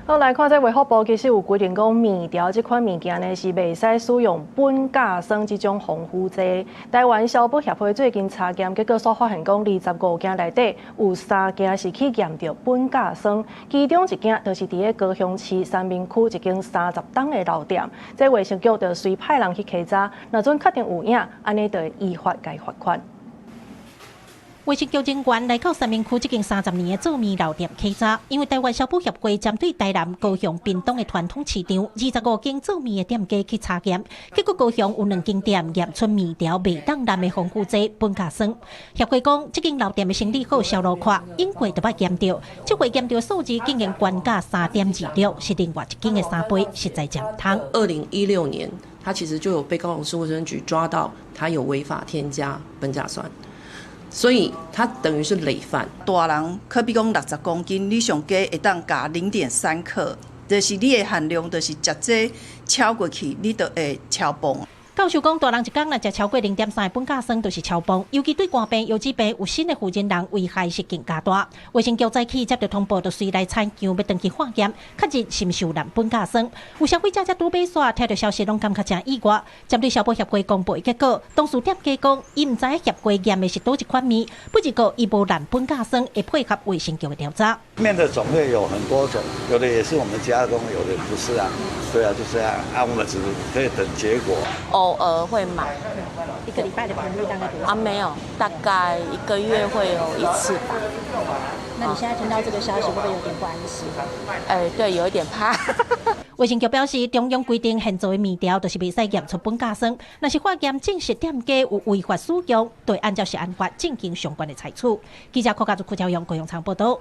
好，來看這衛福部其實有規定講，麵條這款物件呢是袂使使用苯甲酸這種防腐劑。台灣消保協會最近查驗，結果所發現講，25間內底有三間是去驗著苯甲酸，其中一間就是佇咧高雄市三民區一間30冬的老店。這衛生局就隨派人去稽查，若準確定有影，按呢就會依法共罰款。衛生局人員來到三民區這間30年的做麵老店稽查，因為台灣消保協會針對台南、高雄、屏東的傳統市場25間做麵的店家去查驗，結果高雄有兩間店驗出麵條袂當濫的防腐劑苯甲酸。協會講，這間老店的生理好，銷路闊，永過就捌驗著，這回驗著數字竟然懸價3.26，是另外一間的3倍，實在真毋通。2016年，他其實就有被高雄市衛生局抓到，他有違法添加苯甲酸。所以，他等於是累犯。大人可比講60公斤，你上低會當加0.3克，就是你的限量，就是食這超過去，你就會超磅。教授講，大人一工若食超過0.3苯甲酸，就是超磅。尤其對肝病、腰子病有新的負責人危害是更加大。衛生局早起接到通報，就隨來採樣欲轉去化驗，確認是毋是有濫苯甲酸。有消費者才拄買煞，聽著消息攏感覺誠意外。針對消保協會公布的結果，當事店家講，伊毋知影協會驗的是佗一款麵，不過伊無濫苯甲酸，會配合衛生局的調查。麵的種類有很多種，有的也是我們加工，有的不是啊。對啊，就是啊，啊，我們只可以等結果。偶爾會買，一個禮拜的頻率大概多少？啊，沒有，大概一個月會有一次吧。那你現在聽到這個消息，會不會有點不安心？哎，對，有一點怕。衛生局表示，中央規定現做的麵條就是袂使驗出苯甲酸，若是化驗證實店家有違法使用，就會按照食安法進行相關的採取。記者柯家族、柯朝陽、高永昌報道。